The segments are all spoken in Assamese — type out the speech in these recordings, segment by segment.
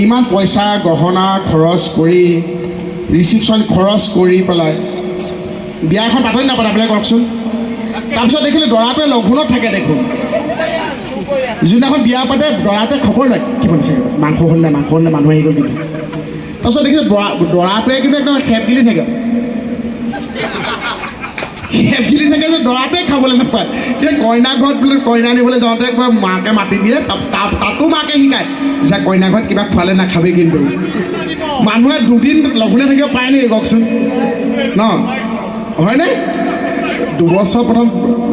ইমান পইচা গহনা খৰচ কৰি ৰিচিপশ্যন খৰচ কৰি পেলাই বিয়া এখন পাতনি নাপাতে আপোনালোকে কওকচোন। তাৰপিছত দেখিলোঁ দৰাটোৱে লঘোণত থাকে দেখোন। যোনদিনাখন বিয়া পাতে দৰাটোৱে খবৰ লয় কি বনাইছে, মাংস হ'ল নে, মাংস হ'ল নে, মানুহ আহি গ'ল কিন্তু। তাৰপিছত দেখিছোঁ দৰাটোৱে কিন্তু একদম খেপ গিলি থাকে, খেপ গিলি থাকে যে দৰাটোৱে খাবলৈ নাপায়। কিন্তু কইনা ঘৰত বোলে কইনা আনিবলৈ যাওঁতে কিবা মাকে মাতি দিয়ে, তাতো মাকে শিকায় যে কইনা ঘৰত কিবা খোৱালে নাখাবি। কিন্তু মানুহে দুদিন লঘোণে থাকিব পাৰে নেকি কওকচোন ন, হয়নে? দুবছৰ প্ৰথম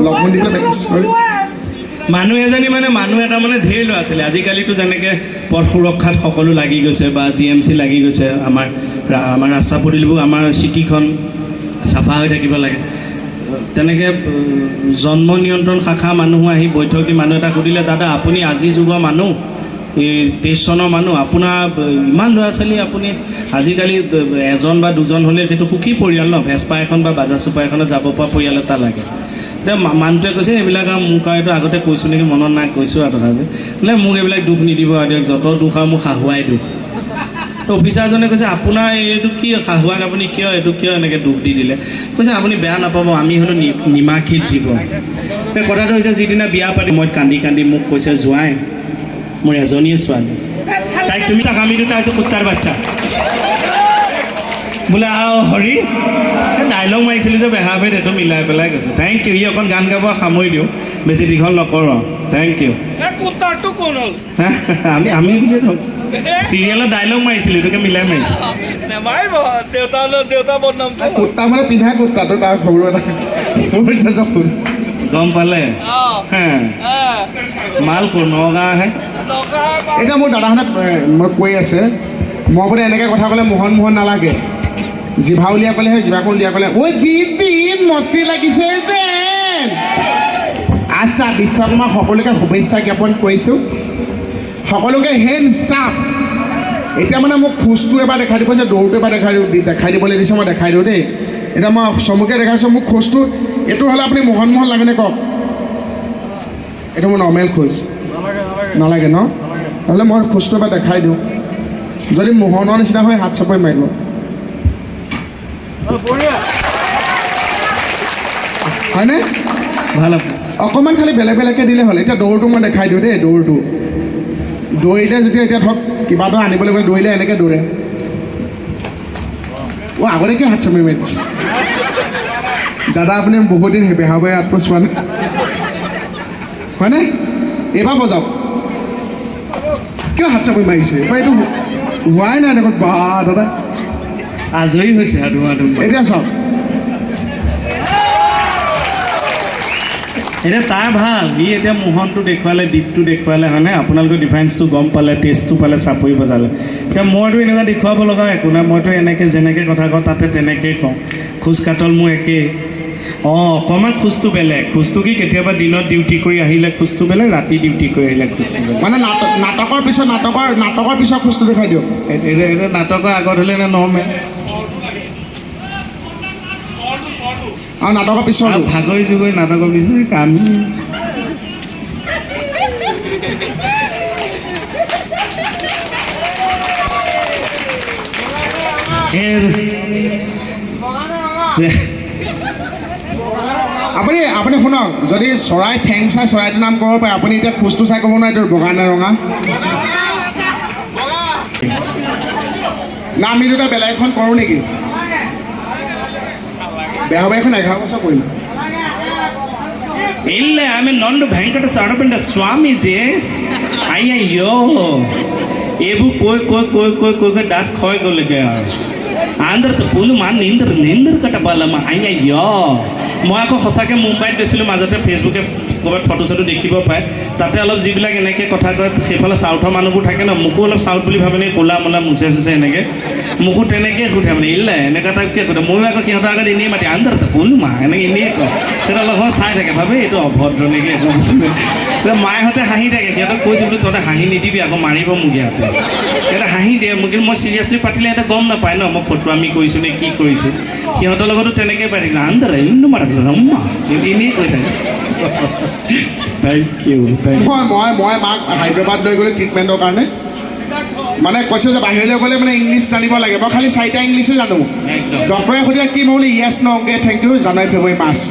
লঘোণ দি পেলাই প্ৰেক্টিছ কৰি মানুহ এজনী মানে মানুহ এটা মানে ঢেৰ ল'ৰা আছিলে। আজিকালিতো যেনেকৈ পথ সুৰক্ষাত সকলো লাগি গৈছে বা জি এম চি লাগি গৈছে, আমাৰ আমাৰ ৰাস্তা পদূলিবোৰ, আমাৰ চিটিখন চাফা হৈ থাকিব লাগে। তেনেকৈ জন্ম নিয়ন্ত্ৰণ শাখা মানুহো আহি বৈঠক দি মানুহ এটা সুধিলে, দাদা আপুনি আজিৰ যুগৰ মানুহ, এই 23 চনৰ মানুহ, আপোনাৰ ইমান ল'ৰা ছোৱালী, আপুনি আজিকালি এজন বা দুজন হ'লে সেইটো সুখী পৰিয়াল ন, ভেস্পা এখন বা বাজাজ চুপাৰ এখনত যাব পৰা পৰিয়াল এটা লাগে। এতিয়া মানুহটোৱে কৈছে এইবিলাক আৰু মোক আৰু এইটো আগতে কৈছোঁ নেকি মনত নাই, কৈছোঁ আৰু তথাপি বোলে মোক এইবিলাক দুখ নিদিব আৰু দিয়ক, য'ত দুখ আৰু মোক শাহুৱাই দুখ। তো অফিচাৰজনে কৈছে আপোনাৰ এইটো কি শাহুৱাক আপুনি কিয় এইটো কিয় এনেকৈ দুখ দি দিলে? কৈছে আপুনি বেয়া নাপাব, আমি হ'লো নিমাখিত জীৱ। এতিয়া কথাটো হৈছে যিদিনা বিয়া পাতি মই কান্দি কান্দি মোক কৈছে জোঁৱাই মোৰ এজনীয়ে ছোৱালী, তাইক তুমি চাক, আমি দুটা হৈছোঁ কুত্তাৰ বাচ্চা বোলে। আও হৰি ডাইলগ মাৰিছিলোঁ যে বেহা ভেদ, সেইটো মিলাই পেলাই কৈছোঁ। Thank U. ই অকণ গান গাব সামৰি দিওঁ, বেছি দীঘল নকৰোঁ। Thank U. আমি আমি বুলিয়ে ধৰক, চিৰিয়েলত ডাইলগ মাৰিছিলোঁ এইটোকে মিলাই মাৰিছোঁ। কুৰ্তা মানে পিন্ধা কুৰ্তাটো তাৰ সৰু এটা গম পালে মাল ক'ৰ নগাঁৱহে। এতিয়া মোৰ দাদাহঁতে মই কৈ আছে, মই বোলে এনেকৈ কথা ক'লে মোহন মোহন নালাগে, জিভা উলিয়াই ক'লেহে জিভাখন উলিয়াই ক'লে ঐ দিন মতি লাগিছে যেন। আচ্ছা, বিশ্বকৰ্মা সকলোকে শুভেচ্ছা জ্ঞাপন কৰিছোঁ, সকলোকে হেণ্ড চাপ। এতিয়া মানে মোক খোজটো এবাৰ দেখাই দিব যে দৌৰটো এবাৰ দেখাই দিবলৈ দিছে, মই দেখাই দিওঁ দেই। এতিয়া মই চমুকে দেখাইছোঁ মোক খোজটো, এইটো হ'লে আপুনি মোহন মোহন লাগেনে কওক? এইটো মোৰ নৰ্মেল খোজ নালাগে ন? নহ'লে মই খোজটো এবাৰ দেখাই দিওঁ, যদি মোহনৰ নিচিনা হয় হাত চাপৰি মাৰিব। হয়নে? ভাল, অকণমান খালি বেলেগ বেলেগকৈ দিলে হ'ল। এতিয়া দৌৰটো মই দেখাই দিওঁ দেই। দৌৰটো দৌৰিলে যেতিয়া এতিয়া ধৰক কিবা এটা আনিবলৈ গ'লে দৌৰিলে এনেকৈ দৌৰে। অ' আগতে কিয় হাত চাপৰি মাৰি দিছে দাদা? আপুনি বহুত দিন বেহাবাৰী আউটপোষ্ট চোৱা নাই হয়নে? এইবাৰ বজাওক, কিয় হাত চাপৰি মাৰিছে? এইবাৰ এইটো হোৱাই নাই দেখোন। বা দাদা আজৰি হৈছে। এতিয়া চাওক, এতিয়া তাৰ ভাল, সি এতিয়া মোহনটো দেখুৱালে, দ্বীপটো দেখুৱালে, হয়নে? আপোনালোকে ডিফাৰেঞ্চটো গম পালে, টেষ্টটো পালে, চাপৰি বজালে। এতিয়া মইতো এনেকুৱা দেখুৱাব লগা একো নাই, মইতো এনেকৈ যেনেকৈ কথা কওঁ তাতে তেনেকৈয়ে কওঁ। খোজ কাটল মোৰ একেই। অঁ, অকণমান খোজটো বেলেগ। খোজটো কি কেতিয়াবা দিনত ডিউটি কৰি আহিলে খোজটো বেলেগ, ৰাতি ডিউটি কৰি আহিলে খোজটো বেলেগ। মানে নাটকৰ পিছত নাটকৰ পিছত খোজটো দেখাই দিয়ক। এতিয়া নাটকৰ আগত হ'লে নে নৰ্মেল? আৰু নাটকৰ পিছত ভাগৰি যুগৰি নাটকৰ পিছত আমি আপুনি আপুনি শুনক, যদি চৰাই ঠেং চাই চৰাইটোৰ নাম ক'ব পাৰে, আপুনি এতিয়া খোজটো চাই ক'ব নোৱাৰে এইটো বগা নে ৰঙা? না আমি দুটা বেলেগ এখন কৰোঁ নেকি? বেহাবাৰীখন 11 বছৰ কৰিলোঁ। ಇಲ್ಲ ಆಮೇಲೆ ನಂದು ವೆಂಕಟ ಸಡಪಂಡ ಸ್ವಾಮೀಜಿ ಅಯ್ಯಯ್ಯೋ এইবোৰ কৈ কৈ কৈ কৈ কৈ কৈ দাঁত ক্ষয় গ'লগৈ আৰু। আন্ধ্ৰত পুলু মান নিন্দৰ নিন্দৰ কটা পালাম আయ్యయ్యో। মই আকৌ সঁচাকৈ মুম্বাইত গৈছিলোঁ মাজতে, ফেচবুকে ক'ৰবাত ফটো চটো দেখিব পায়, তাতে অলপ যিবিলাক এনেকৈ কথা কয় সেইফালে চাউথৰ মানুহবোৰ থাকে ন, মোকো অলপ চাউথ বুলি ভাবে নেকি, ক'লা মোলা মুচে চুচে এনেকৈ মোকো তেনেকৈয়ে সোধে, মানে ইল্লে এনেকুৱা টাইপকৈ সোধে। ময়ো আকৌ সিহঁতৰ আগত এনেই মাতি আন্ধাৰ কোন মা এনেকৈ এনেই কওঁ, সিহঁতে অলপ সময় চাই থাকে, ভাবে এইটো অভদ্ৰ নেকি একো বস্তু। তেতিয়া মায়েহঁতে হাঁহি থাকে, সিহঁতক কৈছোঁ বোলো তহঁতে হাঁহি নিদিবি আকৌ মাৰিব মোক ইয়াতে। সিহঁতে হাঁহি দিয়ে মোক, কিন্তু মই চিৰিয়াছলি পাতিলে সিহঁতে গম নাপায় ন মই ফটোৱামি কৰিছোঁ নে কি কৰিছোঁ। সিহঁতৰ লগতো তেনেকৈয়ে পাই থাকিলে আন্ধাৰ ইন্দু মাৰা ৰম্মা এনেই কৈ থাকে। Thank U, thank মই মই মই মাক হায়দৰাবাদ লৈ গ'লোঁ ট্ৰিটমেণ্টৰ কাৰণে। মানে কৈছে যে বাহিৰলৈ গ'লে মানে ইংলিছ জানিব লাগে। মই খালি চাৰিটা ইংলিছে জানো। ডক্টৰে সুধিলে কি, মই বোলো yes, no, okay, thank you, January, February, March.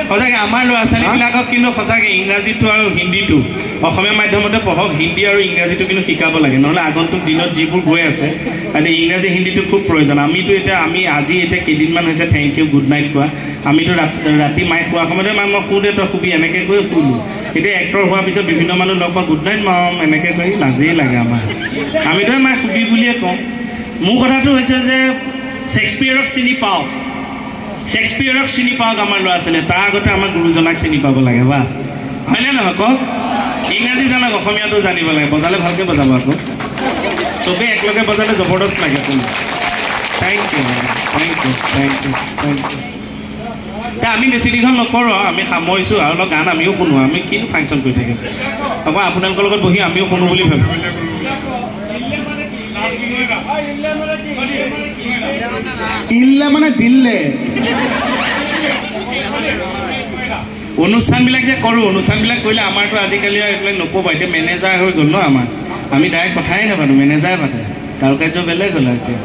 সঁচাকৈ আমাৰ ল'ৰা ছোৱালীবিলাকক কিন্তু সঁচাকৈ ইংৰাজীটো আৰু হিন্দীটো, অসমীয়া মাধ্যমতে পঢ়ক, হিন্দী আৰু ইংৰাজীটো কিন্তু শিকাব লাগে। নহ'লে আগন্তুক দিনত যিবোৰ গৈ আছে, মানে ইংৰাজী হিন্দীটো খুব প্ৰয়োজন। আমিতো এতিয়া, আমি আজি এতিয়া কেইদিনমান হৈছে thank U, good night কোৱা। আমিতো ৰাতি মায়ে শোৱা সময়তে, "মা, মই শুওঁ দে, তই শুবি", এনেকৈ কৈ শুলোঁ। এতিয়া এক্টৰ হোৱাৰ পিছত বিভিন্ন মানুহ লগ পাওঁ, "গুড নাইট মম", এনেকৈ কৈ লাজেই লাগে আমাৰ। আমিতো "মা, শুবি" বুলিয়ে কওঁ। মোৰ কথাটো হৈছে যে শ্বেক্সপিয়ৰক চিনি পাওঁ, শ্বেক্সপিয়ৰক চিনি পাওক আমাৰ ল'ৰা ছোৱালীয়ে, তাৰ আগতে আমাৰ গুৰুজনাক চিনি পাব লাগে, বাছ। হয়নে নহয় কওক? ইংৰাজী জানক, অসমীয়াটো জানিব লাগে। বজালে ভালকৈ বজাব আকৌ, চবেই একেলগে বজালে জবৰদস্ত লাগে। Thank you, thank you, thank you, thank you. এতিয়া আমি বেছি দীঘল নকৰোঁ আৰু আমি সামৰিছোঁ। আৰু অলপ গান আমিও শুনো। আমি কিনো ফাংচন কৰি থাকিম আকৌ, আপোনালোকৰ লগত বহি আমিও শুনো বুলি ভাবোঁ। ইল্লে মানে দিল্লে। অনুষ্ঠানবিলাক যে কৰোঁ, অনুষ্ঠানবিলাক কৰিলে আমাৰতো আজিকালি আৰু এইবিলাক নক'বা, এতিয়া মেনেজাৰ হৈ গ'ল ন আমাৰ। আমি ডাইৰেক্ট কথাই নাপাতোঁ, মেনেজাৰে পাতে। কাৰুকাৰ্য বেলেগ হ'ল আৰু এতিয়া।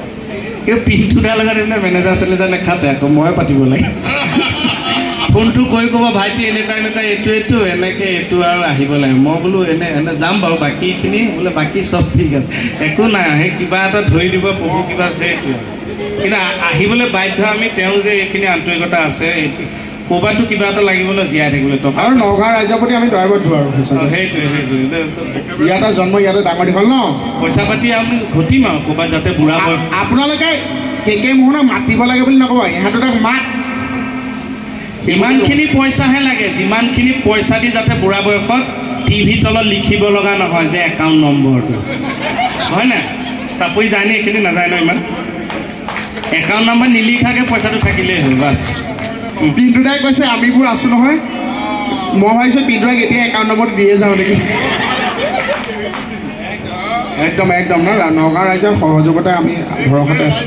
কিন্তু পিণ্টু দাৰ লগত এইবিলাক মেনেজাৰ চেনেজাৰ নাখাতে আকৌ, ময়ে পাতিব লাগে। ফোনটো কৰি ক'ব, "ভাইটি, এনেকুৱা এনেকুৱা, এইটো এইটো এনেকৈ এইটো আৰু আহিব লাগে।" মই বোলো এনে এনে যাম বাৰু, বাকীখিনি বোলে বাকী চব ঠিক আছে, একো নাই। সেই কিবা এটা ধৰি দিব প্ৰভু কিবা, সেইটোৱে। কিন্তু আহিবলৈ বাধ্য আমি। তেওঁ যে এইখিনি আন্তৰিকতা আছে, ক'ৰবাততো কিবা এটা লাগিব ন জীয়াই থাকিবলৈ, টকা। আৰু নগাঁও ৰাইজৰ প্ৰতি আমি দায়বদ্ধ আৰু সঁচাকৈ। সেইটোৱে সেইটোৱে। ইয়াতে জন্ম, ইয়াতে ডাঙৰ দীঘল ন। পইচা পাতি আমি ঘটিম আৰু ক'ৰবাত যাতে বুঢ়া বয়স আপোনালোকে কে কে মোহনক মাতিব লাগে বুলি নক'ব, ইহঁতৰ তাক মাত। ইমানখিনি পইচাহে লাগে, যিমানখিনি পইচা দি যাতে বুঢ়া বয়সত টিভি তলত লিখিব লগা নহয় যে একাউণ্ট নম্বৰটো, হয় নাই? চাপৰি যায় নে এইখিনি? নাযায় ন ইমান। একাউণ্ট নম্বৰ নিলিখাকৈ পইচাটো থাকিলেই হ'ল, বাছ। পিণ্টু দাই কৈছে আমিবোৰ আছোঁ নহয়। মই ভাবিছোঁ পিণ্টু দাইক এতিয়া একাউণ্ট নম্বৰটো দিয়ে যাওঁ নেকি। একদম একদম ন, নগাঁও ৰাইজৰ সহযোগতে আমি ভৰসাতে আছোঁ।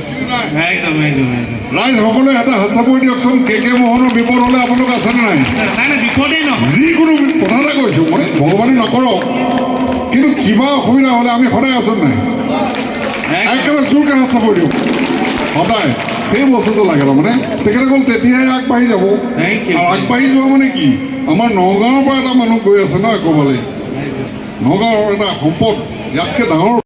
একদম একদম একদম। ৰাইজ সকলোৱে এটা হাত চাপৰি দিয়কচোন। কে কে মোহনৰ বিপদ হ'লে আপোনালোক আছেনে নাই? নাই নাই, বিপদেই নহয়। যিকোনো কথা এটা কৈছোঁ মই, ভগৱানে নকৰক, কিন্তু কিবা অসুবিধা হ'লে আমি সদায় আছোঁ নাই? একেবাৰে জোৰকৈ হাত চাপৰি দিয়ক সদায়। সেই বস্তুটো লাগে, তাৰমানে তেখেতসকল তেতিয়াহে আগবাঢ়ি যাব। Thank you. আৰু আগবাঢ়ি যোৱা মানে কি, আমাৰ নগাঁৱৰ পৰা এটা মানুহ গৈ আছে ন ক'ৰবালৈ, নগাঁৱৰ এটা সম্পদ, ইয়াতকৈ ডাঙৰ।